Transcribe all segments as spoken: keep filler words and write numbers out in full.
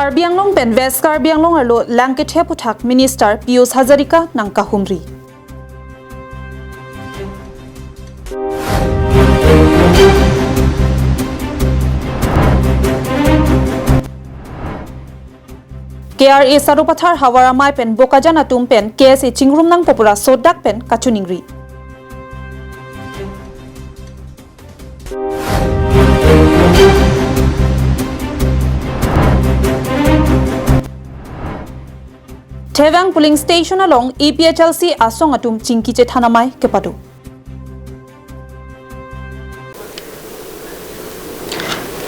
Karbi Anglong pen West Karbi Anglong arlo lang kethe aputhak Minister Pijush Hazarika nangkahumri. K R A Sarupathar Hawar Amei pen Bokajan atum pen K S A chingrum nangpo pura sodak pen kachiningri. Thevang polling station along A P H L C asong atum chingki chethan amei kepado.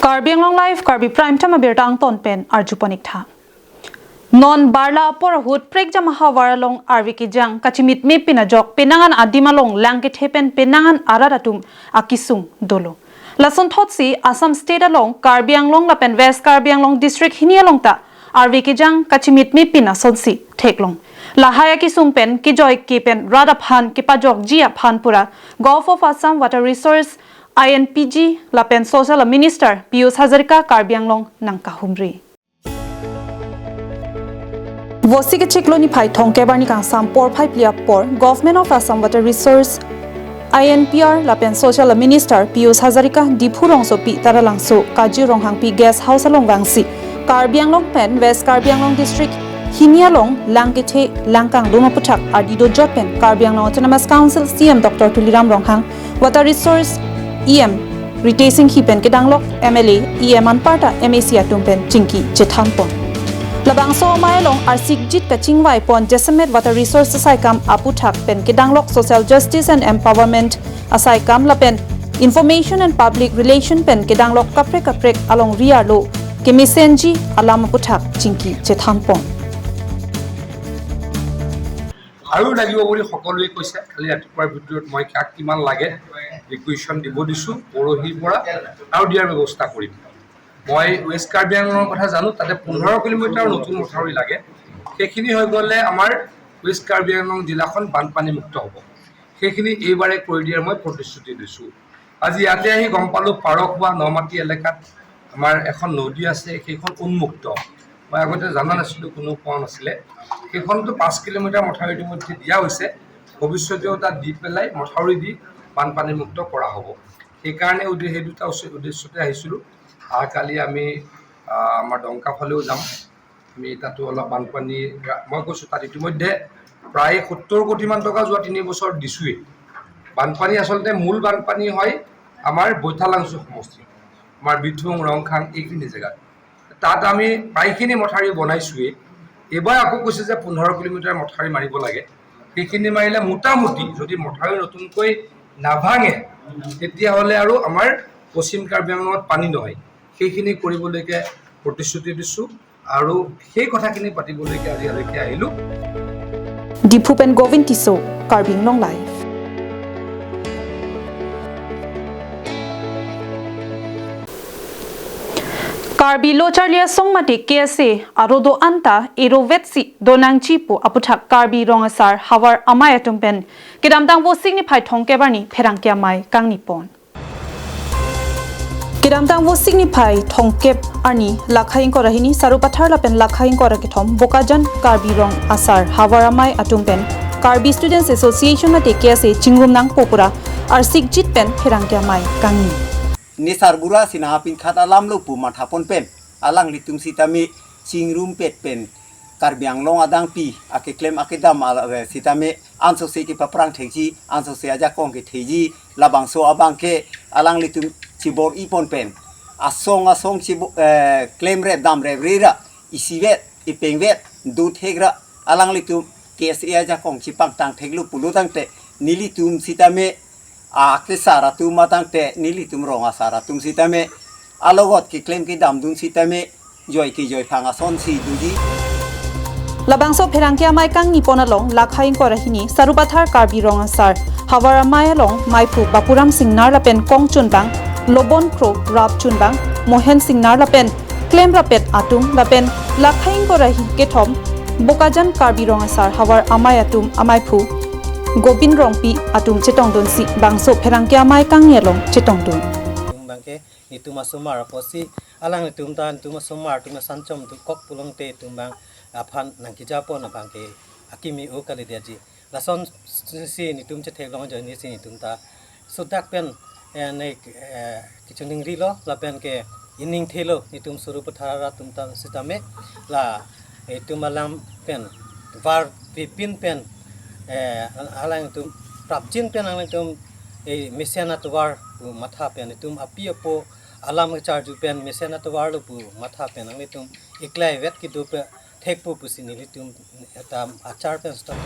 Karbi Anglong Live, Karbi Prime Time abirta angton pen arjupon ik tha. Non barla apor ahut prekjam ahavar along arve kejang kachimitme pin ajok penang an adim along lang kethe pen penang an arat atum akesung dolo. Lasonthotsi Assam State along Karbi Anglong lapen West Karbi Anglong District hini along ta arve kejang kachimitme pin asonsi theklong. Lahai akesung pen kejoike pen rat aphan kepajokji aphan pura Govt of Assam Water Resource, I N P G lapen Social Minister Pijush Hazarika Karbi Anglong nangkahumri. Vosik kechiklo niphai thomkep arni kangsam porphai phli apor Government of Assam Water Resource, I N P R lapen Social Minister Pijush Hazarika Diphu rongsopi Taralangso Kaji Ronghangpi Guest House along vangsi Karbi Anglong pen West Karbi Anglong District hini along lang kethe lang kangdum aputhak ardi dojot pen Karbi Anglong Autonomous Council C E M Doctor Tuliram Ronghang, Water Resource E M Ritesh Enghi pen kedanglok M L A, E M anparta M A C atum pen chingki chethanpon. Labangso amei along arsikjit kachingvaipon jasemet Water Resource asaikam aputhak pen kedanglok Social Justice and Empowerment asaikam lapen Information and Public Relation pen kedanglok kaprek kaprek alongri arlo kemesenji alam aputhak chingki chethanpon. আৰু লাগিব বুলি সকলোৱে কৈছে। কালি ৰাতিপুৱাৰ ভিতৰত মই কাক কিমান লাগে ৰিকুৱেশ্যন দিব দিছোঁ পৰহিৰ পৰা, আৰু দিয়াৰ ব্যৱস্থা কৰিম। মই ৱেষ্ট কাৰ্বি আংলঙৰ কথা জানো, তাতে পোন্ধৰ কিলোমিটাৰ নতুন মথাউৰি লাগে। সেইখিনি হৈ গ'লে আমাৰ ৱেষ্ট কাৰ্বি আংলং জিলাখন বানপানীমুক্ত হ'ব। সেইখিনি এইবাৰে কৰি দিয়াৰ মই প্ৰতিশ্ৰুতি দিছোঁ। আজি ইয়াতে আহি গম পালোঁ, পাৰক হোৱা নমাটি এলেকাত আমাৰ এখন নদী আছে, সেইখন উন্মুক্ত। মই আগতে জনা নাছিলোঁ, কোনেও কোৱা নাছিলে। সেইখনতো পাঁচ কিলোমিটাৰ মথাউৰি ইতিমধ্যে দিয়া হৈছে, ভৱিষ্যতেও তাত দি পেলাই মথাউৰি দি বানপানীমুক্ত কৰা হ'ব। সেইকাৰণে উদ্দে- সেই দুটা উচ- উদ্দেশ্যতে আহিছিলোঁ। অহাকালি আমি আহ, আমাৰ ডংকা ফালেও যাম। আমি তাতো অলপ বানপানী ৰা- মই কৈছোঁ, তাত ইতিমধ্যে প্ৰায় সত্তৰ কোটিমান টকা যোৱা তিনি বছৰত দিছোঁৱেই। বানপানী আচলতে মূল বানপানী হয় আমাৰ বৈঠালাংচু সমষ্টি, আমাৰ বিথুং, ৰংখাং এইখিনি জেগাত। তাত আমি প্ৰায়খিনি মথাউৰি বনাইছোঁৱেই। এইবাৰ আকৌ কৈছে যে পোন্ধৰ কিলোমিটাৰ মথাউৰি মাৰিব লাগে। সেইখিনি মাৰিলে মোটামুটি যদি মথাউৰি নতুনকৈ নাভাঙে, তেতিয়াহ'লে আৰু আমাৰ পশ্চিম কাৰ্বি আংলঙত পানী নহয়। সেইখিনি কৰিবলৈকে প্ৰতিশ্ৰুতি দিছোঁ আৰু সেই কথাখিনি পাতিবলৈকে আজি ইয়ালৈকে আহিলোঁ। Diphu pen Govind Tisso, Karbi Anglong Live. Karbi Lo Charli Asong mate K S A arodo anta erovetsi donangji pu aputhak Karbi Rong Asar Havar Amei atum pen kedamtang Vosik niphai thomkep arni pherangke amei kangnipon. Kedamtang Vosik niphai thomkep arni lakhai ingkoi ra hini Sarupathar lapen lakhai ingkoi ra kethom Bokajan Karbi Rong Asar Havar Amei atum pen Karbi Students Association mate K S A chingrum nangpo pura arsikjit pen pherangke amei kangni. Nisar bura sina hapin khat alam lo pu mathapon pen alanglitum sitame chingrumpet pen Karbi Anglong adangpi akeklem akedam al- eh, sitame ansose kepaprang thekji, ansose ajakong ketheji, labangso abangke alanglitum chibor-ipon pen asong asong chibo- eh, klemrep damrep rera isivet ipengvet do thekra alanglitum K S A ajakong chipangtang theklo pulo tangte nelitum sitame akesar atum atangte nelitum rong asar atum sitame alogot keklem kedamdun sitame joi kejoi phang asonsi doji. Labangso pherangke amei kangnipon along lakhai ingkoi ra hini Sarupathar Karbi Rong Asar Havar Amei along meiphu Bapuram Singnar lapen kongchunbang Lobon Kro, rapchunbang Mohen Singnar lapen klemrapet atum lapen lakhai ingkoi ra hini kethom Bokajan Karbi Rong Asar Havar Amei atum ameiphu Gobin Rongpi atum chetongdunsi bangso pherangke amei kangni along chetongdun. Bangke netum asomar apotsi Alanglitum ta netum asomar atum asanchom atum kok pulote netum abang aphan nangkejapon abang ke akimi o kalidet ji. Lasonsi netum chetheklong ajoine si netum ta sudak pen, eh, ne, eh, kachiningri lo lapen ke ining thelo netum Sarupathar atum ta sitame la, eh, netum alam pen var pipin pen, eh, alangtum prapjin pen alangtum, eh, mesen atovar pu matha pen netum api apo alam kacharju pen mesen atovar lo pu matha pen alangtum iklai vet kedo pen thekpo pusi nelitum etam achar pen stop.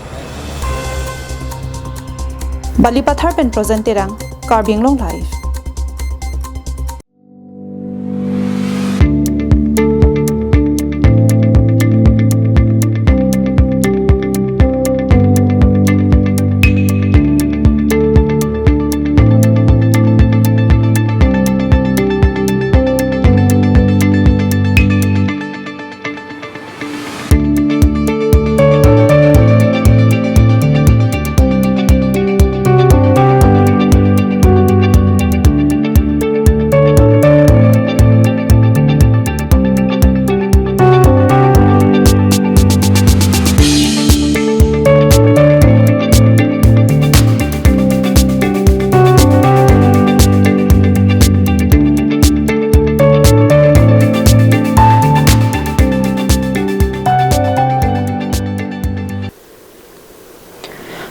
Balipathar pen Projen Terang, Karbi Anglong Live.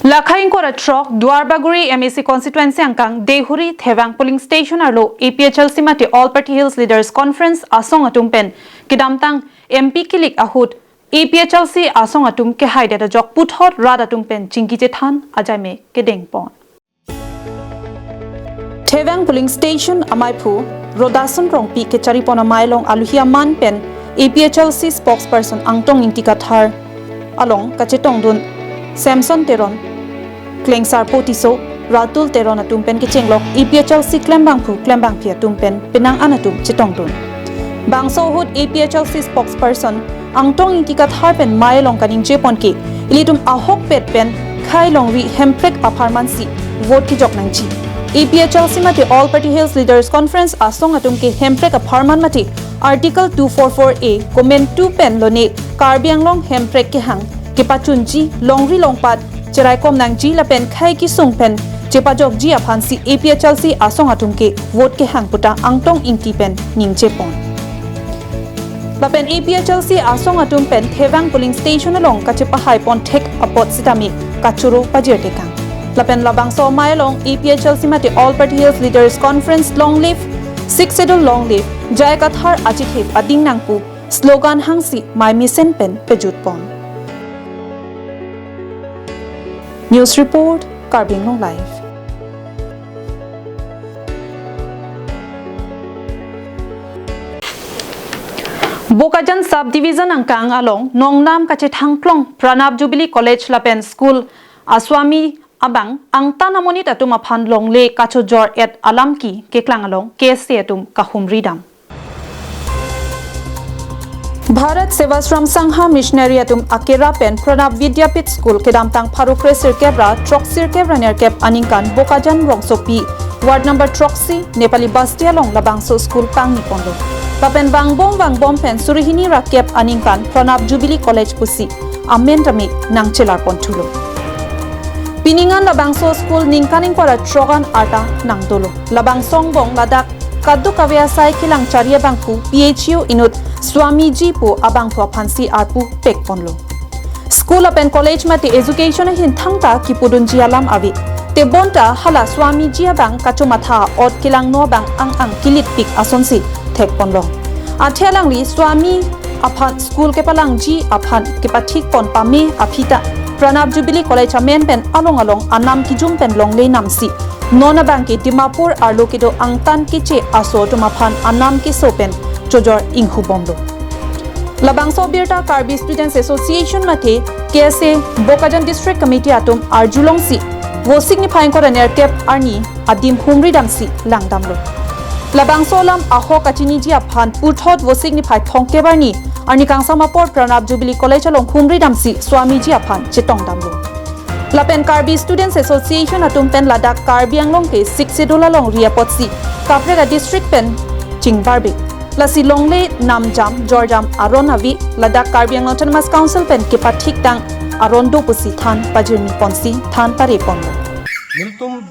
Lakha ingkoi ra throk Duarbagori M A C constituency angkang Dehuri Thevang polling station arlo A P H L C mate All Party Hills Leaders Conference asong atum pen kedamtang M P kilik ahut A P H L C asong atum kehaidet ajok puthot rat atum pen chingki chethan ajai me kedengpon. Thevang polling station amaiphu Rodason Rongpi kecharipon amei along aluhi aman pen A P H L C spokesperson Angtong Ingti Kathar along kachetongdun Samson Teron, Klengsarpo Tisso, Ratul Teron atum pen kechenglok A P H L C klembangphu klembangphi atum pen penang an atum chetongdun. Bangso ahut A P H L C spokesperson Angtong Ingti Kathar pen mei along kaningjepon ke ilitum ahokpet pen khei longri Hemprek apharman si vote kejok nangji. A P H L C mate All Party Hills Leaders Conference asong atum ke Hemprek apharman mate Article two four four A, Comment two pen lone Karbi Anglong Hemprek kehang kepachunji, longri longpat cheraikom nangji lapen khei kesung pen chepajokji aphan si A P H L C asong atum ke vote kehang puta Angtong Ingti pen ningjepon. Lapen A P H L C asong atum pen Thevang polling station along kachepahaipon thek apot sitame kachoro pajirtekang. Lapen labangso amei along A P H L C mate All Party Hills Leaders Conference Long Live, Sixth Schedule Long Live, J I Kathar achithip ading nang pu slogan hangsi mei mesen pen pejutpon. News report, Karbi Anglong Live. Bokajan Subdivision angkang along nongnam kachethangklong Pranab Jubilee College lapen School a Swami abang angtan amonit atum aphan longle kachojor-et alam ki keklang along K S A atum kahumri dam. Bharat Sevashram Sangha Missionary atum akera pen Pranab Vidyapith School kedamtang pharo kresirkep ra throksirkep ra nerkep aningkan Bokajan rongsopi ward number throksi Nepali Basti along labangso school pangniponlo. Lapen vangbom vangbom pen surihini ra kep aningkan Pranab Jubilee College pusi amen tame nangchelarponthulo. Pining an labangso school ningkan ingkoi ra throk an arta nangdolo. Labangso angbong ladak kadokave asai kelang chari abangphu P H U inut Swamiji pu abangphu aphansi arpu pekponlo. School lapen college mate education ahin thangta kipudunji alam ave. Tebonta hala Swamiji abang kachomatha ot kelangno abang ang ang kilitpik asonsi thekponlong. Athe alangli Swami aphan school kepalangji aphan kepathikpon pame aphi ta Pranab Jubilee College amen pen along along anam kijum pen longle namsi non abang ke Dimapur arlo kedo angtan keche aso atum aphan anam keso pen chojor inghubomlo. Labangso abirta Karbi Students Association mate K S A Bokajan District Committee atum arjulongsi Vosik niphai ingkoi ra nerkep arni adim humri damsi langdamlo. Labangso alam ahok kachiniji aphan puthot Vosik niphai thomkep arni, arni kangsam apor Pranab Jubilee College along humri damsi Swamiji aphan chetongdamlo. Lapen Karbi Students Association atum pen ladak Karbi Anglong ke Sixth Schedule alongri apotsi kaprek a district pen chingbarbik. Lasi longle namjam jorjam aron ave, ladak Karbi Anglong Autonomous Council pen kepathik tang aron do pusi than pajirmi ponsi than pare ponlo. Nelitum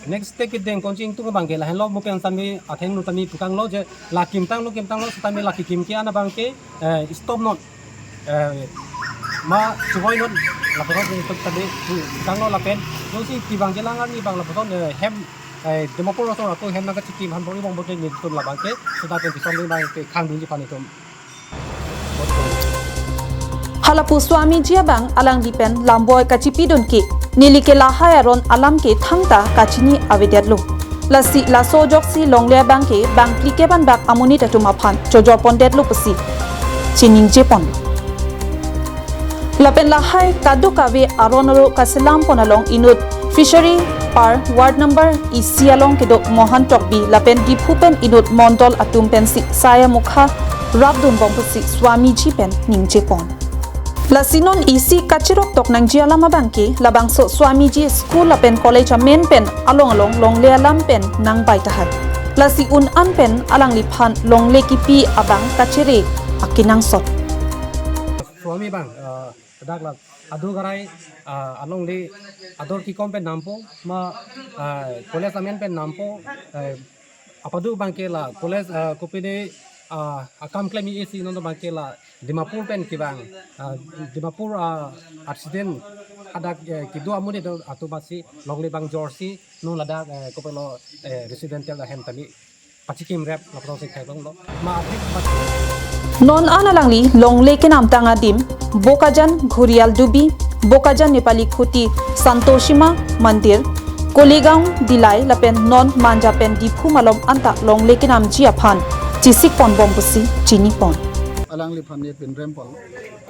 next step kedeng konching tu abangke lahenlo, mo pen sami atheng nu tami pukanglo je la kim tanglo, kim tanglo, sitame la kekim ke-an abangke, eh, stop non. Eh, ma chuboi non, lapuson nelitum tadi pukanglo lapen, no si kevang jelang arni abang lapuson, eh, hem, eh, Dimapur asor atum hem nangkachikim han bori bong bote nelitum labangke, sita pen pison abangke khangdunji aphan itum. Halapu Swamiji abang alangli pen lamboi kachipidun ke, neli ke lahai aron alam ke thangta kachini avedetlo. Lasi laso ajoksi longle abangke bangphli kevan bak amonit atum aphan chojor pondetlo pusi chiningje pon. Lapen lahai kadokave aron aro kaselam pon along inut Fishery Par ward number isi along kedo Mohan Tokbi lapen Diphu pen inut mondol atum pensi sai amokha rapdun bom pusi Swamiji pen ningje pon. Lasi non isi kachirok tok nangji alam abangke labangso Swamiji school lapen college amen pen along along longle alam pen nangbai tahai. Lasi un-an pen alangliphan longle kipi abang kachere akenangsot. Swami abang, eh, dak la ador garai, eh, alongle ador kekom pen nampo, ma, eh, college amen pen nampo, eh, apadu abangke la college, eh, kopine, eh, akam klem isi non abangke la Dimapur pen kevang, eh, Dimapur, eh, accident hadak, eh, kedo amonit atum aphansi longle abang jorsi non ladak, eh, kopilo, eh, residential ahem tami pachikim rep lapuson si theklonglo. Ma athek pat- Non an alangli longle kenamtang adim Bokajan Ghurial Dubi, Bokajan Nepali Khuti Santoshima Mandir, Kolegaon Dillai lapen non Manja pen Diphu malom anta longle kenamji aphan chisik pon bom pusi chini pon. Alangliphan ne pinrem pon.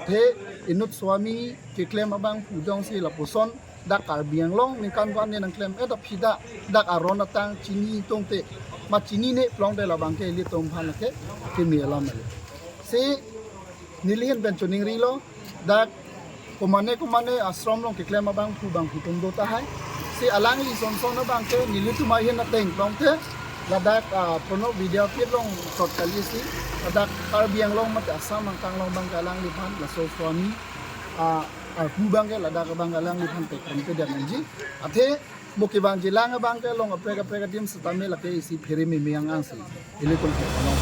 The inut Swami keklem abangphu jongsi lapuson dak Karbi Anglong ningkan ko-an ne nangklem-et aphi dak, dak aron atang chini tongte, ma chinine plongte labangke ilitum aphan ke keme alam le. Si neli ahin pen choningrilo, dak komane komane ashram along keklem abangphu bangphu atum do tahai. Si alangli son son abangke nelitum ahin ateng plongte, ladak, ah, Pranab Vidyapith along sot kali si, ladak Karbi Anglong mate Assam angkang along abangke alangliphan laso Swami, ah, arpu abangke ladak abang alangliphan pekron pedak nangji. Athe mo kevang jelang abangke along aprek aprek adim sitame lake isi phere meme ang-angsi ilitum pekron.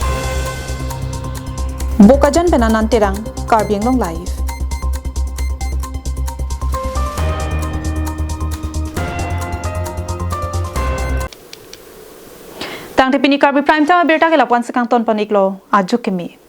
Bokajan pen Anand Terang, Karbi Anglong Live. Tangte pini Karbi Prime Time abirta ke lapu-an si kangton pon-iklo, ajo keme.